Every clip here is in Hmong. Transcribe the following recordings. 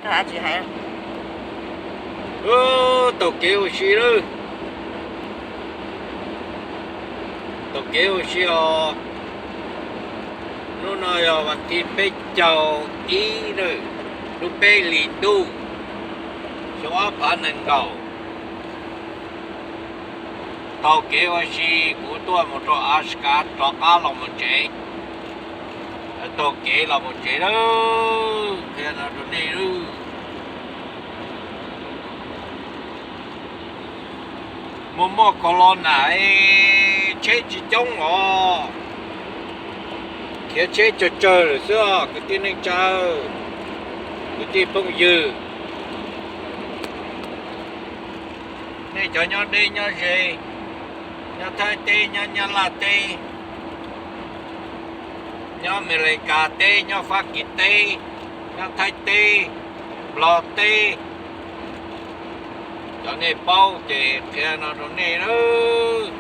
Tsis hais. Taug kev ua si lawm. Taug kev ua si os. Hnub no yog vas thib peb caug ib lub peb hlis ntuj, xyoo ob phav nees nkaum. Taug kev ua si, kuv tuaj mus rau Alaska rov qab los mus tsev. Taug kev los mus tsev lawm, qhia no rau nej lawm. Muaj muaj corona, tsheb tsis coob os. Khiav tsheb tsawg tsawg lawm xwb os kwv tij neej tsa, kwv tij phooj ywg. Nej cov nyob deb nyob ze, nyob Thaib teb, nyob Nyab Laj teb, nyob Amelikas teb, nyob Fab Kis teb, nyob Thaib teb, Nplog teb, cov nej paub ces qhia no rau nej lawm.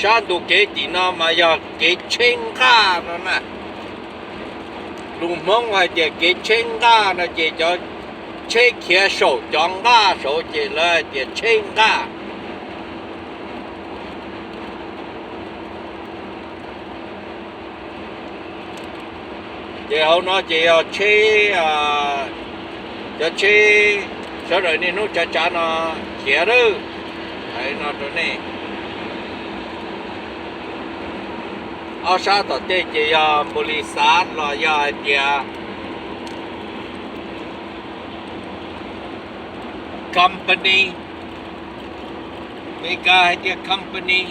Sab ntu kev tim no mas yog kev tsheb nqaj no na. Lus Hmoob hais tias kev tsheb nqaj no ces cov tsheb khiav saum cov nqaj saud ces lawv hais tias tsheb nqaj. Ces hauv no ces yog tsheb, cov tsheb sawv daws niaj hnub tsav tsav no khiav lawm. Hais no rau nej, ob sab tom tej ces yog npaus lis xav los yog hais tias company. Meskas hais tias company,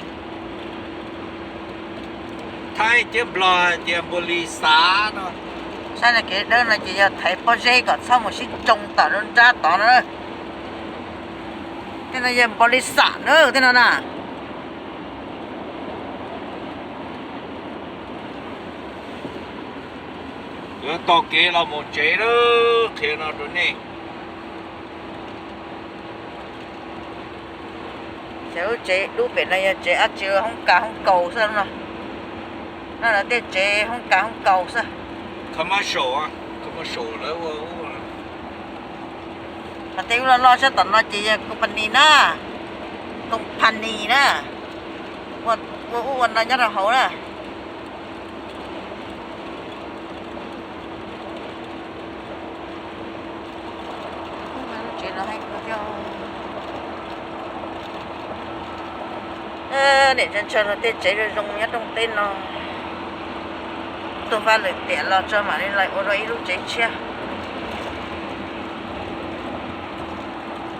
Thaib thiab Nplog hais tias npaus lis xav no. Sab kev dawb no ces yog thaiv pob zeb kom txhob mus sib tsoo tom lub nrab tod no. Tej no yog npaus lis xav na, tej no na. Yuav taug kev los mus tsev lawm, qhia no rau nej. Cov lub tsev dub pem no yog tsev dab tsi, hoob kas hoob kaus xwb no. No lawv tej tsev hoob kas hoob kaus xwb. Commercial, commercial lawv ua. Ho tej lub loj loj sab tom no ces yog company na, company na, ua ub ua no nyob rau hauv na. Niam ntsha ntshaw los tej tsev zoo zoo nyob rooj teb no. Tuaj fab lwm tiam los tso mam li los ua dua ib lub tsev tshiab.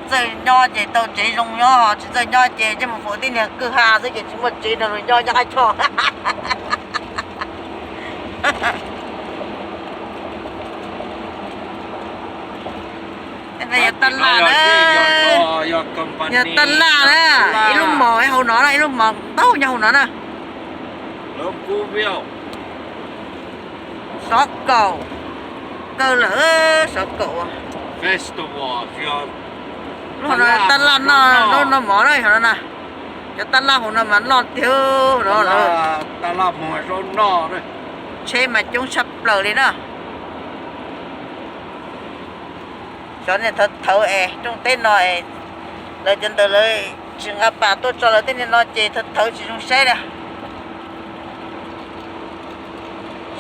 Txawj nyob ces tau tsev zoo nyob, tsis txawj nyob ces coj mus faus tib niag kwj ha xwb ces tsis muaj tsev nrog luag nyob nyob qab choj. Yog tab laj na, yog tab laj na, ib lub mos hauv no na, ib lub mos ntau nyob hauv no na. Xov kaum, kaw lawm xov kaum. Lub hauv no tab laj noj, noj mov na, hauv no na. Cov tab laj hauv no mas noj tiag no. Tab laj muag zaub noj. Tsheb mas coob tshaj plaws li na. Xyov niag thawv thawv es rooj teb no es lawv cov ntawd lawv tsis nqa pas tuaj tso lawv tej niag no ces thawv thawv tsis zoo saib li.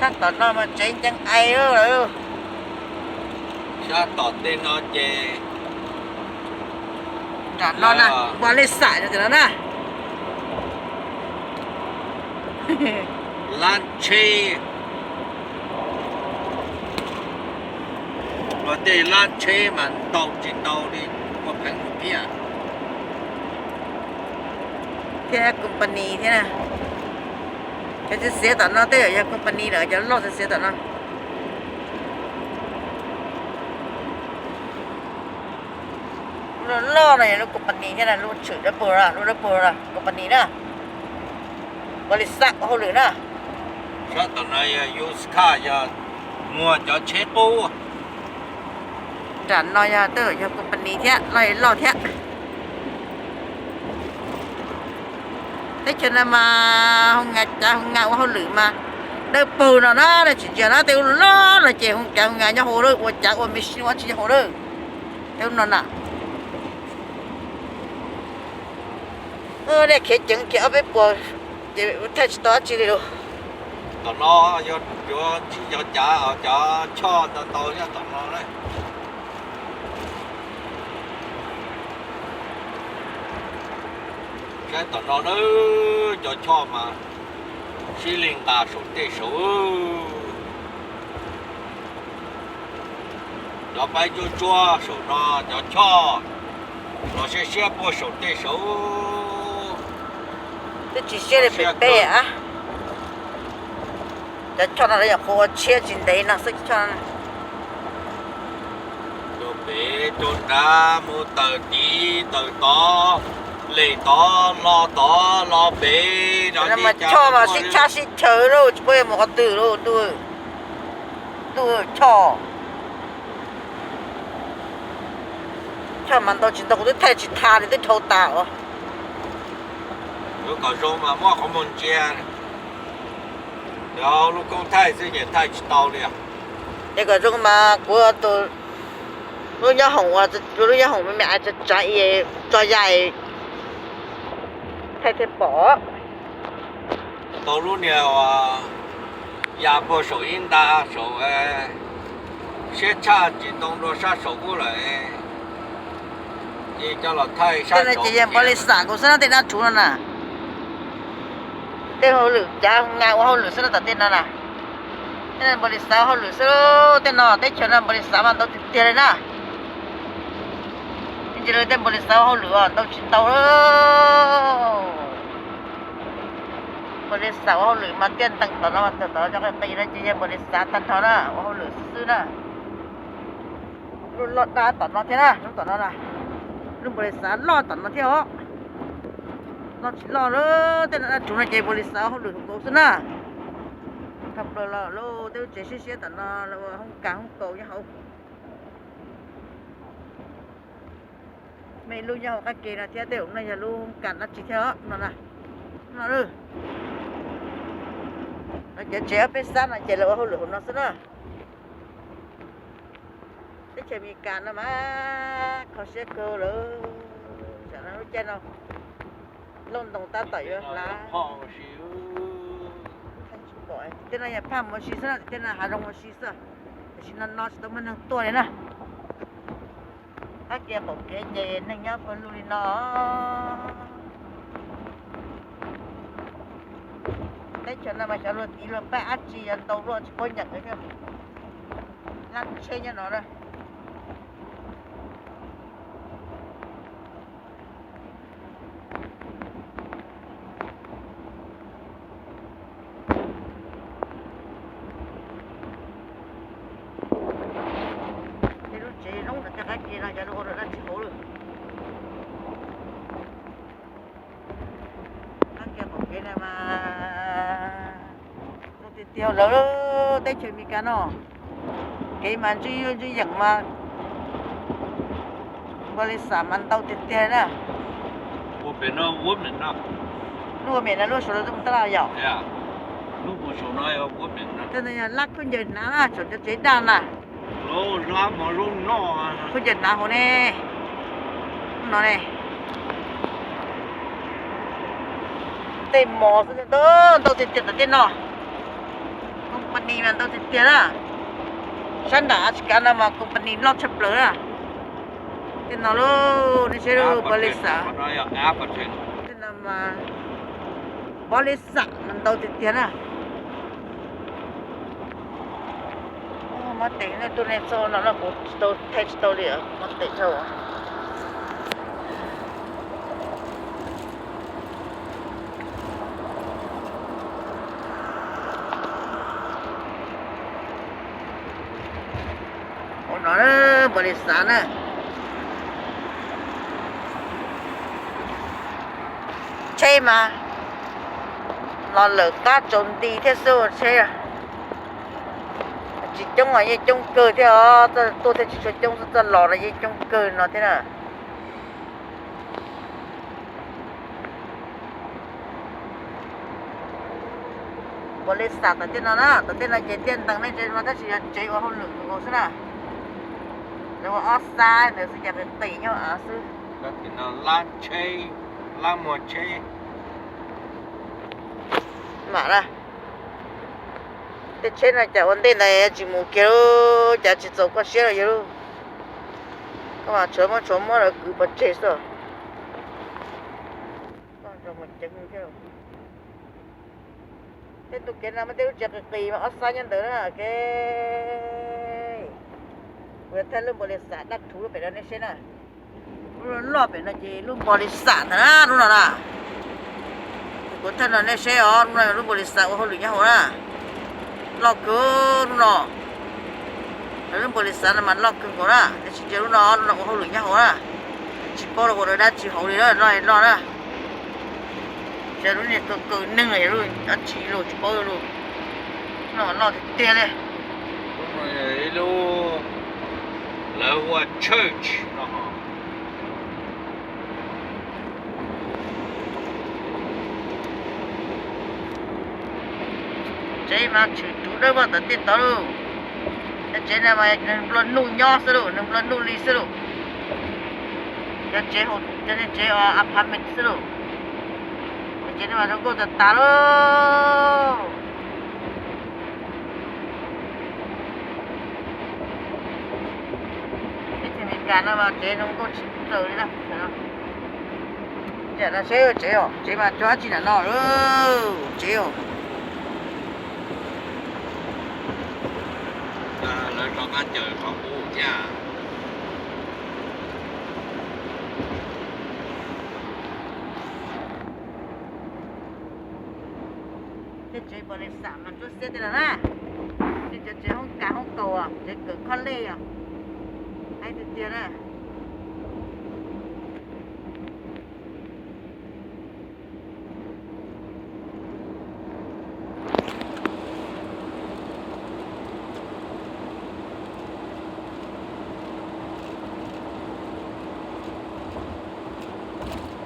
Sab tom no mas tsev ncees ais lawm. Sab tom tej no ces nram no na, npau li xam no na. Lab tsheb, luag tej lab tsheb mas ntau tsis ntau li, ua pheej mus thiab. Thiab company thiab na. Cov txiav txiav tom no tej yam yog company lawm, cov loj txiav txiav tom no. Lub loj no yog lub company thiab na, lub tshwm dawb paug, lub dawb paug company na. Npau li xam ua hauj lwm na. Sab tom no yog used car, yog muag cov tsheb qub. Nram no yog twb yog company thiab, loj li loj thiab. Teb chaws no mas hoo nga cav hoo nga ua hauj lwm mas Dawb paug no na, nej tsis ntsia na, tej ub loj no ces hu cav hu nga nyob hauv lawm, ua cav ua me si ua tsi nyob hauv lawm. Tej ub no na, nej khiav ceev kiag ob peb puas ces thaij tsis tau dab tsi li lawm. Tom no yuav tsis yog cav, cov choj ntau ntau nyob tom no na. Saib tom no na, cov choj mas sib li nqa saum tej saud. Cov paib tsuab tsuab saum no, cov choj los siab siab puag saum tej saud. Twb tsis siab li pem peb a. Cov choj no lawv nyuam qhuav ua tshiab tsis ntev no xwb, cov choj no. Rau pem rau nrad mus tawm tid tawm tod, lem tod los tod los pem. Choj mas sib tshab sib chaw lauj, tsis paub yuav mus qhov twg lauj. Ntuj, choj, choj mas ntau tsis ntau kuv twb thaij tsis tag li, twb dhau tas os. Yuav kom zoo mas muab qhov muag ntsia, yog lub koob thaij xwb ces thaij tsis tau li. Es kom zoo mas kuv tus lub nyob hoom, lub nyob hoom me me tsav tsav tso ya thaij thiaj pom. Tau lub niag ya puag saum ib nta saum siab tshaj tsis ntoo dua sab saum ub lawm, ces coj los thaij sab saud. Ces yog npaum li xav kuv xwb na, tej dab rhuv no na. Tej hauj lwm cav nga ua hauj lwm xwb na tom tej no na. Tej no npaum li xav ua hauj lwm xwb, tej no teb chaws no npaum li xav mas ntau tiag tiag li na. Ntsis li tej npaum li xav ua hauj lwm os, ntau tsis ntau. Npaum li xav ua hauj lwm mas tiaj ntees tom no mas txog tod cov qis qis no ces yog npaum li xav tag nrho na, ua hauj lwm xwb xwb na. Lub loj dab tom no thiab na, lub tom no na. Lub npaum li xav loj tom no thiab os. Loj tsis loj lawm, tej no dab rhuv no ces npaum li xav ua hauj lwm hauv nkaus xwb na. Thaum plaws los lub tej lub tsev siab siab tom no los ua hoob kas hoob kaus nyob hauv. Me lub nyob hauv qab ke no thiab, tej no yog lub hoob kas dab tsi thiab no na. No, cov tsev ob peb xab no ces lawv ua hauj lwm hauv no xwb na. Teb chaws Amelikas no mas kho siab kawg lawm, tsam no lub caij no lauj ntoos tab tom yuav hlav. Tej no yog phaj mus ua si xwb, tej no hav zoov ua si xwb, tam sim no no tsis tau muaj neeg tuaj li na. Qab ke qaum kev ces neeg nyob pawg lug li no. Teb chaws no mas xyov luag tiv luag pab dab tsi yuav ntau luaj tsis paub nyeem li thiab. Laj tsheb nyob no na. Tej lub tsev zoo ntawm tej qab ke no cov ua rau dab tsi hauv lawm. Qab ke qaum kev no mas zoo tiag tiag lawm, teb chaws Amelikas no kev mas ntswj ntswj yeem mas npaum li xav mas ntau tiag tiag na. Lub ua mem no lub saum no tab laj yom. Tej no yog lab khaub ncaws hnav na, saum cov tsev daj na. Khaub ncaws hnav hauv ne. No ne. Tej mos xwb ntau tiag tiag tom tej no. Company mas ntau tiag tiag na. Sab nram Alaska no mas company loj tshaj plaws na. Tej no lub, nej saib lub npaum li xav. Tej no mas npaum li xav mas ntau tiag tiag na. Muab tes nej tuaj nej txog no no kuv tsis tau thaij tsis tau li, muab tes tso. Hauv no npaum li xav na. Tsheb mas los lawm qab tsaus nti thiab xwb tsheb. Tsis coob os, yeej coob kawg thiab os, tuaj thiab tsis tshua coob xwb, txoj los no yeej coob kawg no thiab na. Npaus lis xam tom tej no na, tom tej no ces tiaj ntees nej tsev no tab sis yog tsev ua hauj lwm nkaus xwb na. Lawv ua ob xab ntawd xwb, cas qis qis nyob av xwb. Lab tsheb, lab muag tsheb. Mam na, tej tsheb no cas ua ntej ntawd tsis mus kiag, cas tsis txaus koj siab los yog lub. Koj mas tshuav muab tshuav muab lawv kwv pov tseg xwb. Tej tus kev no muaj tej lub tsev qis qis mas ob xab nyob ntawd na. Kuv yuav thaij lub npaus lis xam daj rhuv lub pem no nej seb na. Lub loj pem no ces lub npaus lis xam ntag na, lub no na. Kuv thaij no nej seb os, lub no lub npaus lis xam ua hauj lwm nyob hauv na. Loj kawg lub no. Lub npaus lis xam no mas loj kawg nkaus na, tab sis cia lub no, lub no ua hauj lwm nyob hauv na. Tsis paub los ua dab tsi hauv li na, loj loj na. Ces lub niag kaw kaw neeg los yog lub dab tsi los tsis paub lub no loj tiag tiag li. Ib lub lawv ua church no. Tsev mas tshwm ruv dawb vog tom tej tod lauj. Cov tsev no mas neeg nplua nuj nyob xwb lauj, neeg nplua nuj li xwb lauj. Cov tsev, cov tsev apartment xwb lauj. Cov tsev no mas zoo nkauj tas tas lauj. Teb chaws Amelikas no mas tsev zoo nkauj tshaj plaws li na. Tam no seb tsev os, tsev mas cov dab tsi nram no, tsev os. Lawv rov qab cawm qhov qub thiab. Tej tsev npaus lis xam mas ntsuab xiab tej no na. Tej cov tsev hoob kas hoob kaus, tsev kawm college os. Haib tiag tiag na.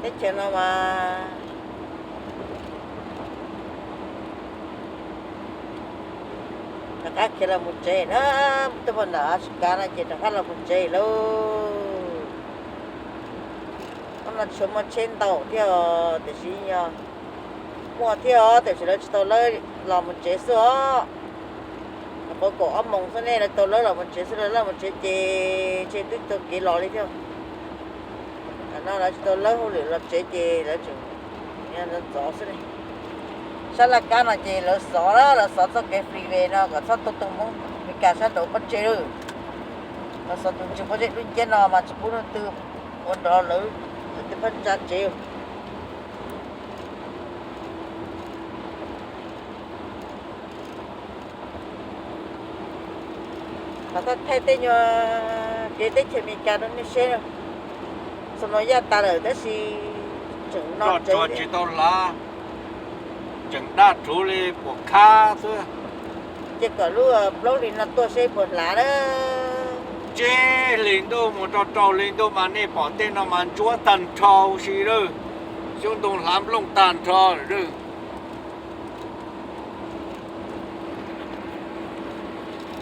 Teb chaws no mas rov qab khiav los mus tsev na, tuaj pom ntawm Amelikas no ces rov qab los mus tsev lauj. Ob no tshuav muaj tsheb ntau thiab os, tiam sis yog muaj thiab os, tiam sis lawv tsis tau lawb los mus tsev xwb os. Nyuam qhuav kaum ob moos xwb ne, lawv tau lawb los mus tsev xwb, lawv los mus tsev ces ntshe twb tau kev los li thiab. Tam no lawv tsis tau lawb hauj lwm los tsev ces lawv tseem ntxov ntxov xwb ne. Sab laj kab no ces lawv xov, lawv xov txoj kev freeway no kom txhob tuaj tus Hmoob Amelikas sab nraud pov tseg lawm. Lawv xov tus ntsws pov tseg dub nciab no mas tsis pub leej twg ua nrov lawv, lawv tej phab ntsa tsev. Thov thaij tej nyuag kev teb chaws Amelikas rau nej seb. Xo no yaj tas lawm tab sis tseem no tsev tsis tau hlav, tseem daj rhuv li puas khab xwb. Cia kom lub plaub hlis no tuaj seb puas hlav na. Tsib hlis ntuj mus rau rau hlis ntuj mas nej pom tej no mas ntsuab tag nrho si lawm. Xyoob ntoo hlav nplooj tag nrho lawm.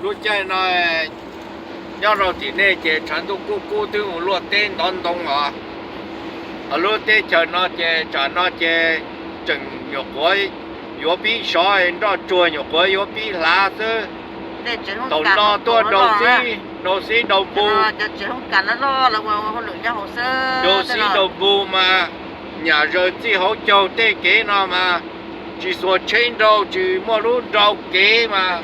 Lub caij no nyob rau tim nej ces tshav ntuj kub kub twb mus luaj teb ntov ntoo os. Lub teb chaws no ces tsam no ces tseem nyuam qhuav yuav pib sov, nroj tsuag nyuam qhuav yuav pib hlav xwb. Thaum no tuaj rau xib rau npu, rau xib rau npu mas nyam zaws txij hauv caug tej kev no mas tsis xuas tsheb nrau, tsis muaj lub nrau kev mas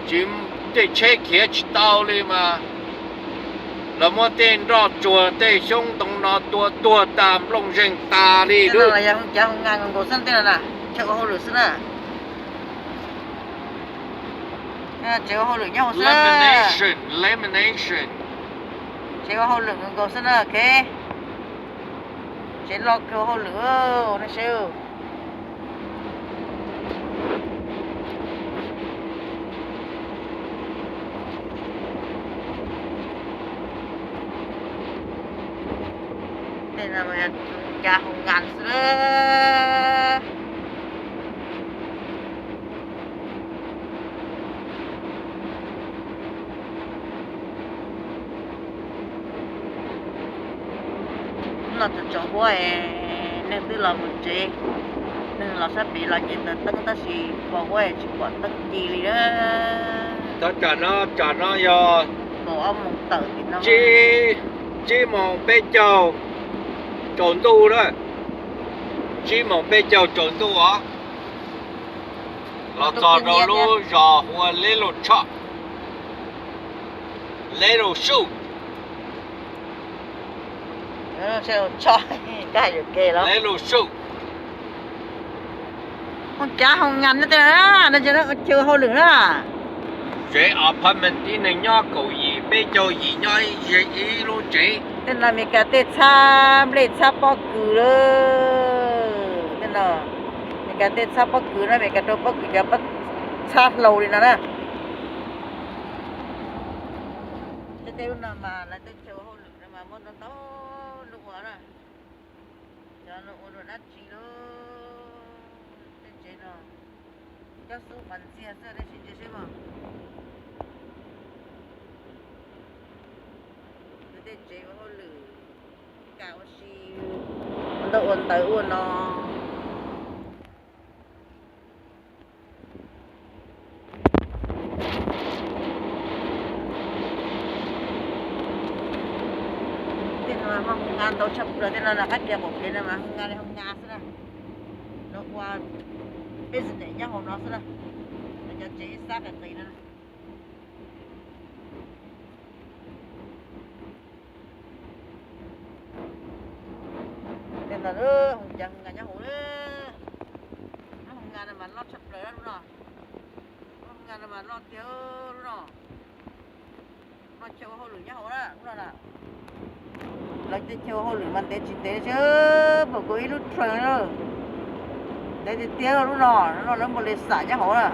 tsis, tej tsheb khiav tsis tau li mas. Lawv muab tej nroj tsuag tej xyoob ntoo no tua tuag tag nplooj zeeg tas li lawm. Tsev ua hauj lwm nyob hauv xwb. Lamination, lamination. Tsev ua hauj lwm nkaus xwb na, ok. Tsev loj kawg ua hauj lwm, nej saib. Tej no mas yog cov hoo nkas xwb. Los txog tsaus huab es neeg twb los mus tsev, neeg los sab pem los ces taws teeb tab sis pos huab es tsis pom teeb ci li na. Txog tsam no, tsam no yog kaum ob moos tawm tim no, tsib moos peb caug tsaus ntuj na, tsib moos peb caug tsaus ntuj os, los txog rau lub zos hu ua Little Chop, Little Chop, Little Chop. Hoo cav hoo ngas nyob tej no na, no ces ua chaw hauj lwm na. Tsev apartment tib neeg nyob kaum yim peb caug yim nyob ib lub tsev. Tej no Meskas tej txhab nplej txhab pob kws lawm. Tej no Meskas tej txhab pob kws na, Meskas rau pob kws cov txhab hlau li no na. Tej lub no mas lawv tej chaw ua hauj lwm no mas muaj ntau ntau lub ua na. Cov no ua rau dab tsi lauj? Tej tsev no cov xub qhov ntxiag xwb, tab sis ntsia seb mog. Tej tsev ua hauj lwm, kam ua si, ua ntaub ua ntawv ua no. Tej no mas hoo ngas ntau tshaj plaws, tej no na qab kiag qaum kev no mas hoo ngas li hoo ngas xwb na. Lawv ua business nyob hauv no xwb na. Lawv cov tsev ib sab qis qis no. Tej no hoo ngas nyob hauv na. Hoo ngas no mas loj tshaj plaws lub no. Hoo ngas no mas loj tiag lub no. Lub no chaw ua hauj lwm nyob hauv na, lub no na. Lawv tej chaw ua hauj lwm mas ntev tsis ntev thiab, pom kuv ib lub train na. Ntev tiag tiag lub no, lub no lawv npau li xam nyob hauv na.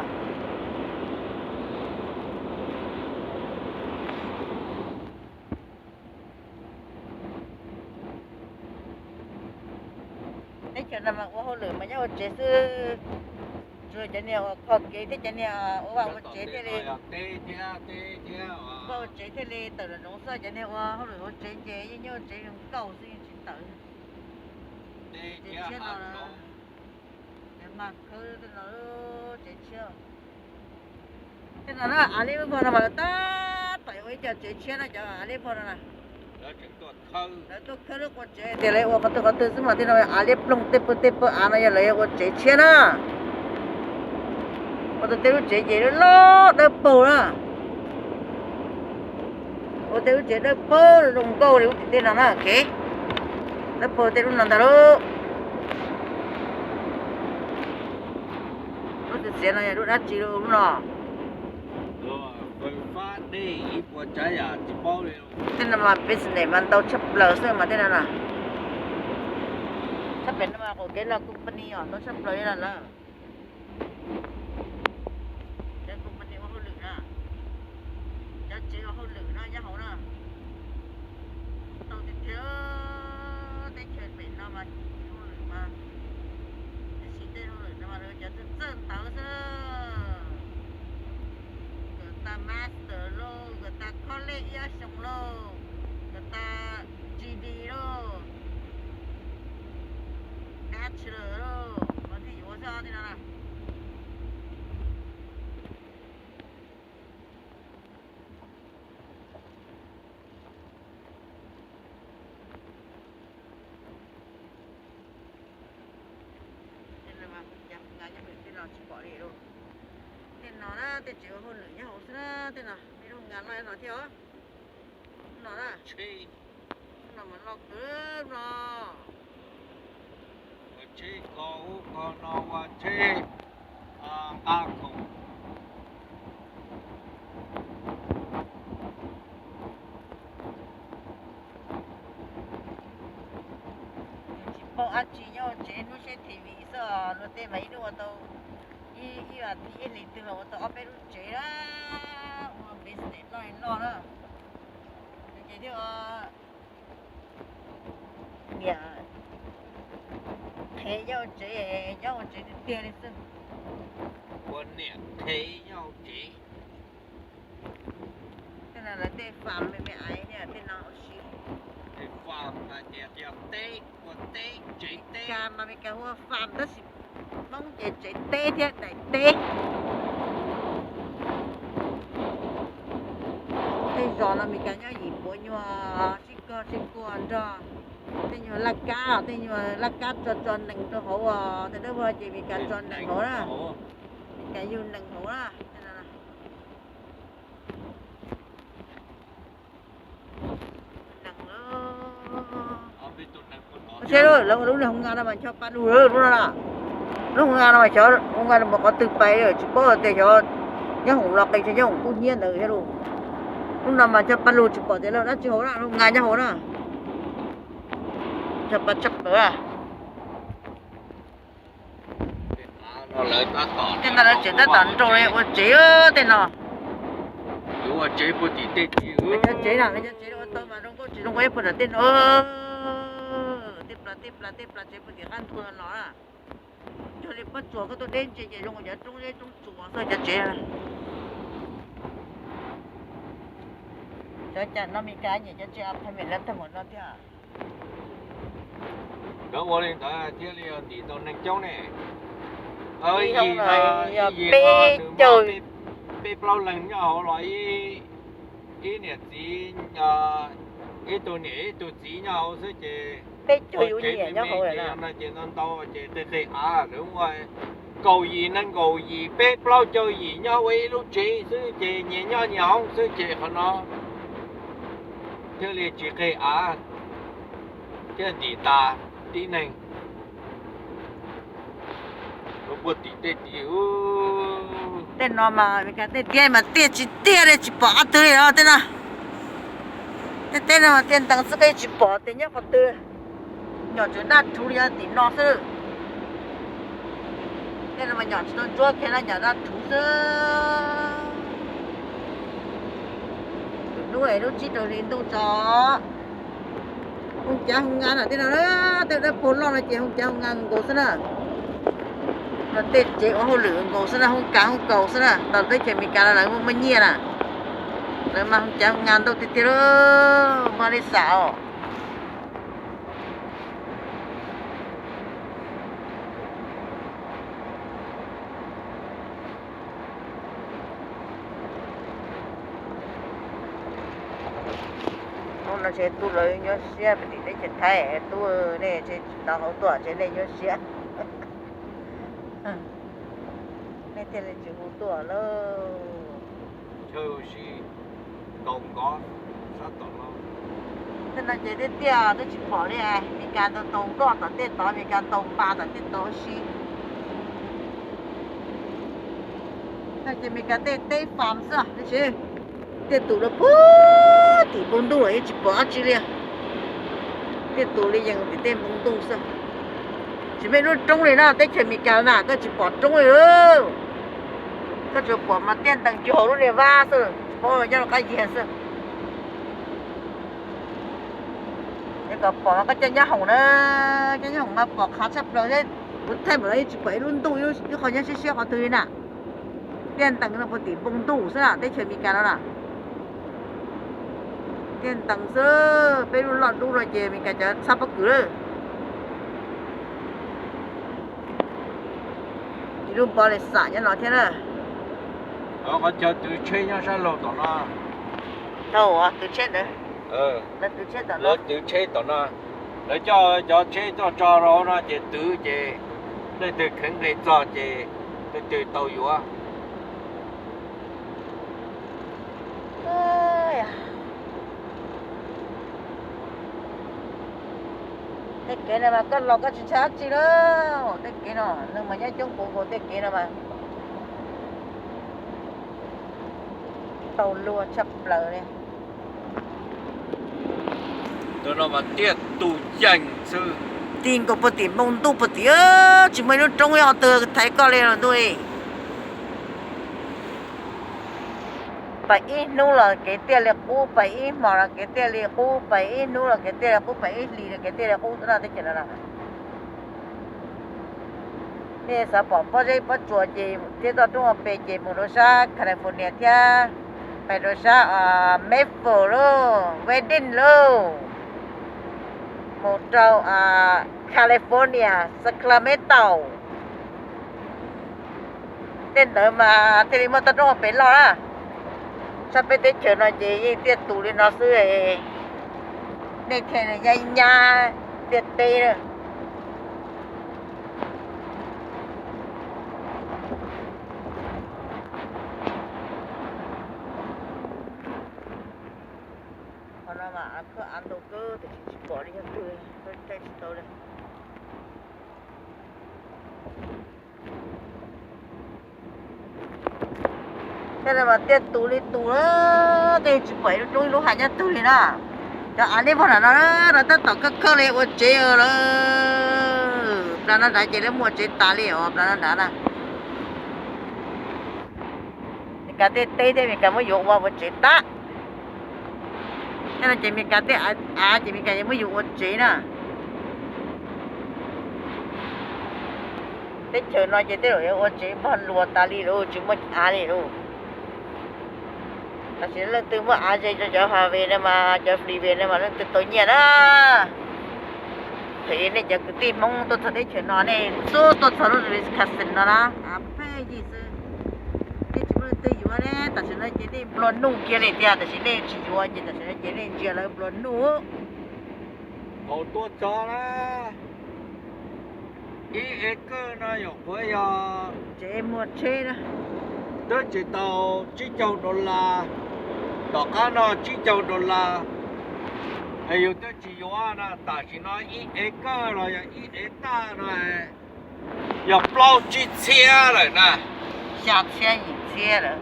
Teb chaws no mas ua hauj lwm mas nyob ua tsev xwb. Tsuas cov niag uas kho kev thiab cov niag ua vaj ua tsev thiaj li, vaj ua tsev thiaj li tawm los zoov xwb, cov niag ua hauj lwm ua tsev ces yeej nyob ua tsev zoo nkauj xwb, yeej tsis tawm. Tsev tshiab no, mas khawb tej no, tsev tshiab. Tej no na, av liab pog no mas lawv tab tom ua ib co tsev tshiab na, cov av liab pog no na. Lawv tuaj khawb lub qua tsev tias lawv ua qhov twg qhov twg xwb mas tej no av liab ploog tej pawg tej pawg av no yog lawv ua tsev tshiab na. Ua tau tej lub tsev ces loj dawb paug na. Ua tej lub tsev dawb paug zoo nkauj li lub tim tej no na, ok. Dawb paug tej lub no ntag lauj. Lub txiv txiav no yog lub dab tsi lub no? Tej no mas business mas ntau tshaj plaws xwb mas tej no na. Tshaj plaws no mas qaum kev no company os ntau tshaj plaws li no lawm. Cov company ua hauj lwm na, cov tsev ua hauj lwm no nyob hauv na. Tau tiag tiag, teb chaws pem no mas hauj lwm mas, tab sis tej hauj lwm no mas cov txawj txawj ntawv xwb. Nkawd tag master lauj, nkawd tag college ib ob xyoos lauj, nkawd tag G D lauj, bachelor lauj, mas thiaj yuav xwb tej no na. Tej no mas nyob pem tej no tsis pom li lauj. Tej no na tej tsev ua hauj lwm nyob hauv xwb na, tej no ib lub ngas loj no thiab os. No na, no mas loj kawg no. Ua tsheb ko ub ko no ua tsheb nqa khoom. Tsis paub dab tsi nyob hauv tsev, hnub saib T V xwb os. Luag tej mas ib hnub ua tau ib, ib vas thib ib hlis twg los ua tau ob peb lub tsev na, ua business loj li loj na. Ces thiaj ua niam qhev nyob hauv tsev, nyob hauv tsev tiag tiag li xwb. Ua niam qhev nyob hauv tsev. Tej no lawv tej fam me me aiv niaj tej no huv si. Farm mas ces yog teb, ua teb, tsev teb. Kas mas Mes Kas hu ua farm tab sis Hmoob ces tsev teb thiab daim teb. Tej zos no Mes Kas nyob yim puav nyuag sib kog sib kua nrog tej nyuag laj kab, tej nyuag laj kab tso tso nees rau hauv, tej dawb vog ces Mes Kas tso nees hauv na. Mes Kas yug nees hauv na. Saib lub, lub niag hoo nka no mas ncho pa lug lub no na. Lub hoo nka no mas xyov hoo nka no mus qhov twg pais tsis paub tias xyov nyob hoom los qis tsis nyob hoom kub hnyiab ntawd thiab lauj. Lub no mas ncho pa lug tsis pom tias dab tsi hauv na, lub hoo nka nyob hauv na. Ncho pa tshaj plaws. Tej no lawv tseem tab tom nrau ua tsev tej no. Yuav ua tsev puag tim tej tid, cov tsev na, cov tsev ua tau mas zoo nkauj tsis zoo nkauj ib puag nram tej no. Tej plas tej plas tej plas tsev puag tim qab ntug no los na. Yog li pob tsuas koj tuaj deb ntse ces zoo cov roob zeb roob tsuas xwb cov tsev. Cov cas no Mes Kas nyiam cov tsev apartment lawv tag npaum no thiab. Nkawd ua li ntawd thiaj li ntim tau neeg coob ne. Ib yim no, ib yim no nws muaj peb plaub leeg nyob hauv los ib niam txiv, ib tug niam ib tug txiv nyob hauv xwb ces peb caug yus nyiam nyob hauv no ces ntau ntau ces tej qig av lawv muaj kaum yim nees nkaum yim peb plaub caug yim nyob ua ib lub tsev xwb ces nyias nyob nyias hoob xwb ces qhov no thiaj li tsis qig av thiab ntim tas tib neeg. Lub puag tim tej tid. Tej no mas Mes Kas tej tiaj mas tiaj tsis tiaj li tsis pom qab twg li os tej no. Tej teb no mas tiaj ntees xwb koj tsis pom tias nyob qhov twg. Nyom tseem daj rhuv li yog tim no xwb. Tej no mas nyom tsis tau ntsuab kiag no nyom daj rhuv xwb. Tus hnub es lub tsib rau hli ntuj tso. Hoo cav hoo nka no tej no, tej dawb paug loj no ces hoo cav hoo nka nkaus xwb na. No tej tsev ua hauj lwm nkaus xwb na, hoo kav hoo kaus xwb na, tau teb chaws Amelikas no lawv muaj muaj nyiaj na. Lawv mas hoo cav hoo nka ntau tiag tiag, muaj li xam os. Hnub no tsev tub lawv nyuaj siab pem tim teb chaws Thaib, tub nej tsev tsis tau hauv tuaj tsev nej nyuaj siab. Nej thiaj li tsis hu tuaj lauj. Chaw si nkaus nkov sab tom no. Tej no ces tiaj tiaj twb tsis pom li, Amelikas ntaus ntaus nkoj tom tej tod, Amelikas ntaus npas tom tej tod si. No ces Amelikas tej teb fam xwb tab sis tej tus lawv puag tim npoo ntuj los yeej tsis pom dab tsi li. Tej tus li yees tim tej npoo ntuj xwb. Tsis muaj ib lub roob li na, teb chaws Amelikas na koj tsis pom roob li. Koj tsuas pom mas tiaj ntees cuag hauv lub niag vab xwb, tsis paub nyob rau qab yiag xwb. Es kom pom mas koj coj nyob hoom na, coj nyob hoom mas pom qhav tshaj plaws thiab. Kuv thaij npaum no yeej tsis pom ib lub ntuj ib qho nyob siab siab qhov twg li na. Tiaj ntees no puag tim npoo ntuj xwb na, teb chaws Amelikas no na. Tiaj ntees xwb, peb lub loj dub no ces Amelikas cov txhab pob kws lawm. Ib lub npo li xam nyob no thiab na. Qhov chaw twv tsheb nyob sab laug tom no. Thaum twv tsheb ntawd, lawv twv tsheb tom no, lawv twv tsheb tom no. Lawv coj cov tsheb coj tso rau hauv no ces twv ces leej twg kheev nqis txog ces leej twg tau yuav. Tej kev no mas koj los koj tsis ntshai dab tsi lawm. Tej kev no neeg mas nyob coob puv nkaus tej kev no mas tau luag tshaj plaws li. Tus no mas tiaj tus yees xwb. Ti nkaus puag tim npoo ntuj puag tim, tsis muaj ib lub roob ib qho twg thaiv koj li los ntuj. Pais ib hnub los kev tiaj li qub, pais ib hmos los kev tiaj li qub, pais ib hnub los kev tiaj li qub, pais ib hlis los kev tiaj li qub xwb no teb chaws no. Nej xav pom pob zeb pob tsuas ces thiab toj roob ua pes ces mus rau sab California thiab pais rau sab Memphis lauj, Wedding lauj. Rau California, Sacramento. Tej ntawd mas thiaj li muaj toj roob pem loj na. Sab peb teb chaws no ces yeej tiaj tus li no xwb. Nej thiaj nyab nyab tiaj teb na. Qhov no mas khawb av ntau kawg, tiam sis tsis pom li yog twg, caij tsis tau li. Thiab no mas tiaj tus li tus na, tej tsis pom ib lub roob ib lub hav nyob twg li na. Cov av nej pom nram no, no tab tom khawb khawb li ua tsev lawm. Plas no nrad ces lawv muaj tsev tas li os, plas no nrad na. Meskas tej teb thiab Meskas muab yuav ua ua tsev tag. Thiab no ces Meskas tej av ces Meskas yuav muab yuav ua tsev na. Teb chaws no ces tej zaum yuav ua tsev npog luas tas li lauj, tsis muaj av li lauj. Tab sis leej twg muaj av ze rau cov Huawei no mas, cov Freeway no mas leej twg tau nyiaj na. Thaum nej cov kwv tij Hmoob tuaj txog teb chaws no, nej xub tuaj txog lub Wisconsin no na, av pheej yig xwb. Nej tsis muaj leej twg yuav ne, tam sim no ces nej nplua nuj kiag li tiag, tam sim nej tsis yuav ces tam sim no ces nej ntsia lawv nplua nuj. Thaum tuaj txog na, ib acre no nyuam qhuav yog tsev muag tsheb na, twb tsis tau tsib caug dollar, tom qab no tsib caug dollar. Yus twb tsis yuav na, tam sim no ib acre los yog ib hectare no yog plaub tsib txhiab lawm na. Xya txhiab yim txhiab lawm.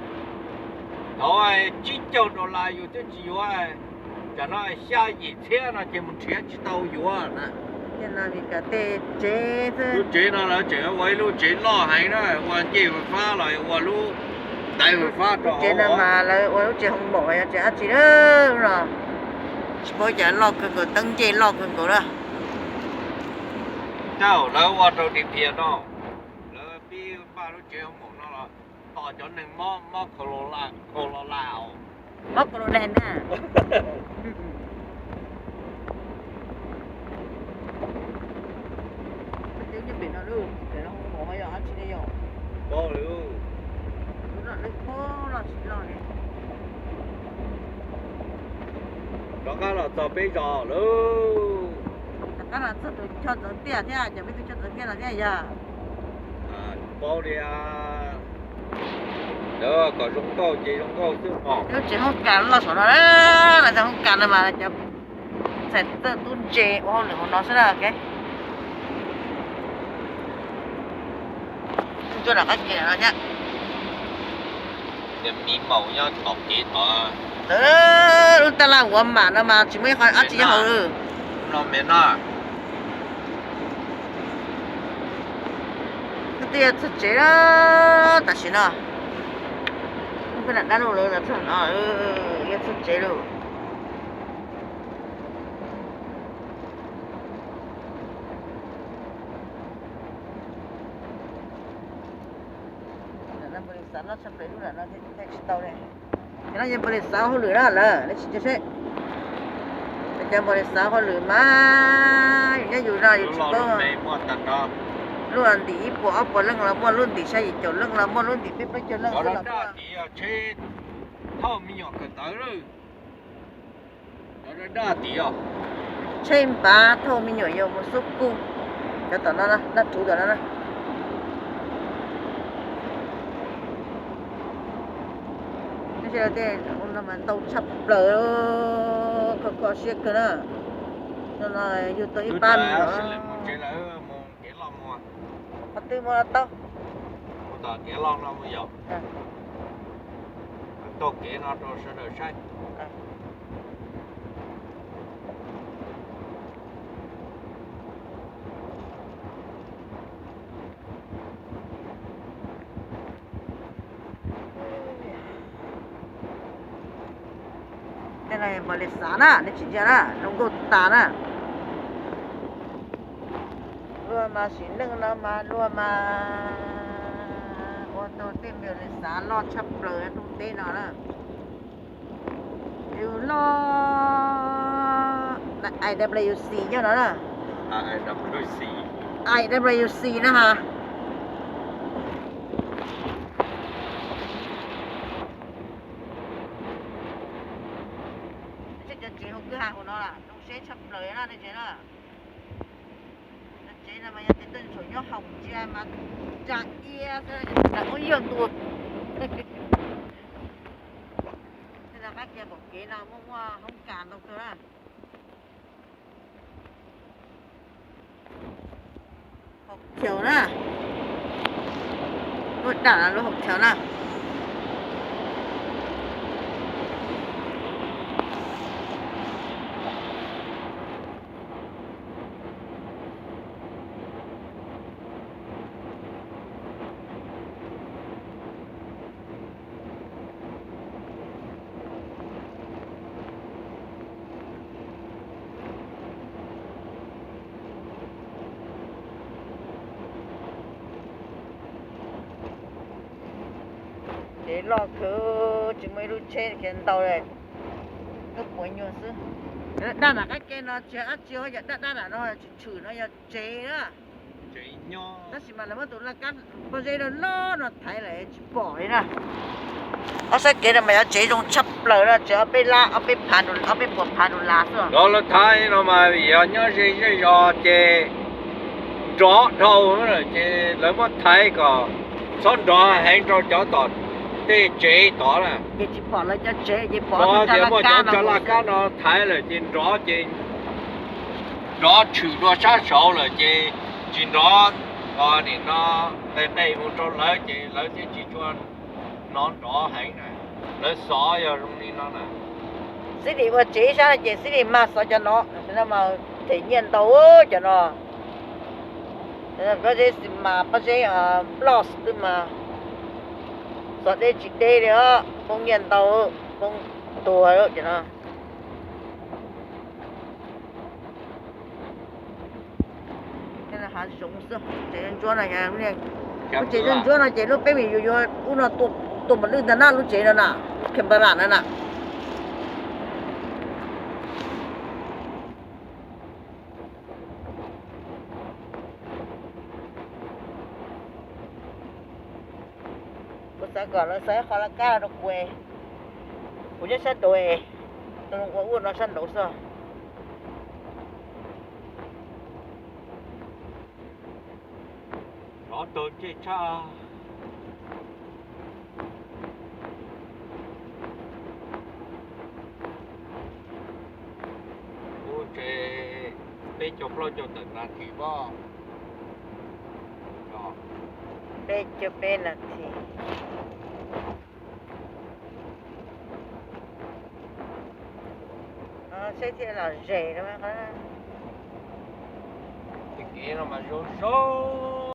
Thaum tsib caug dollar yus twb tsis yuav, tam no xya yim txhiab no ces mus nrhiav tsis tau yuav na. Tej no Meskas tej tsev xwb. Lub tsev no lawv tseem ua ib lub tsev loj heev na, ua ncej fab los ua lub ntaiv fab rau hauv. Tsev no mas lawv ua lub tsev hoo maum yog tsev dab tsi na no. Tsis paub cas loj kawg nkaus, teeb ncej loj kawg nkaus na. Tej zaum lawv ua rau di phias no, lawv pib npaj lub tsev hoo maum no los tos cov neeg mob, mob khaus los laj os. Mob khaus los laj na. Peb twb nyob pem no lauj, pem no hoo maum yog dab tsi ne yom? Paub li. Lub no lub pob loj tsis loj li. Rov qab los txog peb zos lauj. Rov qab los txog tus choj txawv tiaj thiab, cov peb tus choj txawv tiaj no thiab yog. Paub li. Lawv kom zoo nkauj ces zoo nkauj xwb os. Lub tsev hoob kas loj saum no, lawv tsev hoob kas no mas cov txhais txawj tub ntse ua hauj lwm hauv no xwb na. Tuaj nram qab kev no thiab. Niag miv maum nyob tom kev tod. Lub taj laj Walmart no mas tsis muaj ib qho dab tsi nyob hauv li. No me no. Twb yuav txog tsev lawm tam sim no. Peb lam dab lub lawv los txog no, yuav txog tsev lawm. Npau li xav loj tshaj plaws lub nram no thiaj tsis tau li. Cov no yog npau li xav hauj lwm na lawm, nej tsis ntsia seb. Cov npau li xav hauj lwm mas yus nyob yus no yus tsis paub. Lub ntim ib puas ob puas leej los muaj, lub ntim xya yim caum leej los muaj, lub ntim peb plaub caug leej xwb los muaj. Thauj me nyuam kawm ntawv lawm. Tsheb npav thauj me nyuam yuav mus xub kuj. Cov tom no, naj rhuv tom no na. Tej no mas ntau tshaj plaws, kho kho siab kawg na. No no yug tau ib pab me nyuam. Qhov twg mus los tau. Mus tom kev loj no mus yom. Taug kev no rau sawv daws saib. Tej no npau li xav na, nej tsis ntsia na, zoo nkauj tas na. Luag mas sim neej no mas luag mas ua tau tej npau li xav loj tshaj plaws nyob rooj teb no na. Yus loj, lawv I W C nyob no na. I W C na ha. Cov tsev hauv kwj ha hauv no zoo siab tshaj plaws na nej tsev na. Cov tsev no mas yog tias tuaj thaum nyob hauv ntsia mas tsa iab xwb, ua yog ntua. Tej no qab kiag pom kev no muaj muaj hoob kas ntau kawg na. Hauv chaw na, lub daj lub hauv chaw na. Tsev loj kawg, tsis muaj ib lub tsheb khiav ntau li, lub puav nyuag xwb. Daj nram qab ke no tsis yog dab tsi, yog daj dab nram no tshwm tshwm no yog tsev na. Tab sis mas lawv muab tus laj kab pob zeb loj loj no thaiv lawm tsis pom li na. Ob sab kev no mas yog tsev zoo tshaj plaws no, tsev ob peb lab, ob peb phav, ob peb puas phav dollar xwb. Lawv thaiv no mas vim yog nyob ze zej zos ces nrov dhau lawm ces lawv muab thaiv kom txhob nrov heev rau cov tom tej tsev tod na. Ces tsis pom lawv cov tsev, ces pom tias muaj cov laj kab no thaiv lawm ces nrov ces nrov tshwm dua sab saud lawm ces tsis nrov, nim no qe qe mus rau lawv ces lawv thiaj tsis tshua hnov nrov heev na. Lawv xov yog zoo li no na. Xib lim ua tsev sab no ces xib lim mag xov cov no, cov no mas them nyiaj ntau cov no. Pob zeb xi mas, pob zeb block xwb mas xov deb tsis deb li os, poob nyiaj ntau, poob tuag cov no. Hav zoov xwb, tsev ntsuab no, lub tsev ntsuab no ces lub peb vim yus yuav ub no tua mas lwj ntag na, lub tsev no na, Canberra no na. Kuv xav kom lawv xa ib qho laj kab rau kuv, kuv nyob sab nraud, tus ua ua no sab nraud xwb. Nrov tag ntsej tshaj. Kuv tsev peb caug plaub caug tawm nas this pob. Peb caug peb nas this. Saib thiaj los zes no. Kev no mas zoo zoo.